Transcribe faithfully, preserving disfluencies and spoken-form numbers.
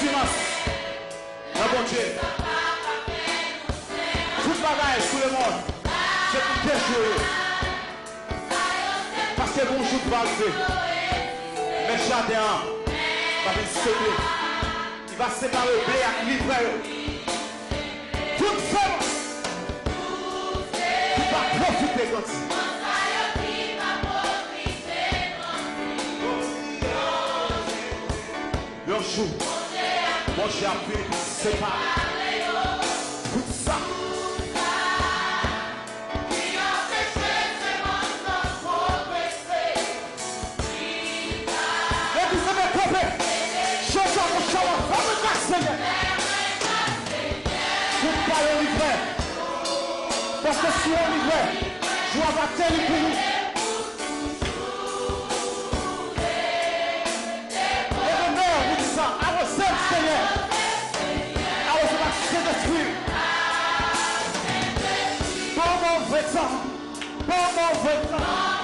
Konfidans nan Bondye. Tout bagay sou lemonn se pou dechouye yo. Paske gon jou ki va rive, mèt jaden an va vin sote. Li va separe ble ak livwè yo. Tout semans ki pa pwofite grandi. Yon jou, Bondye ap vin separe tout sa. Legliz, leve kanpe. Chante yon chalò fò nan kay Senyè. Tout pa yon livwè. Paske si yon livwè, jou a va teri pou nou. Leve men w, nou di sa, awoze m, Senyè. Awoze m ak Sentespri. Ban mwen yon vrè tan. Ban mwen yon vrè tan.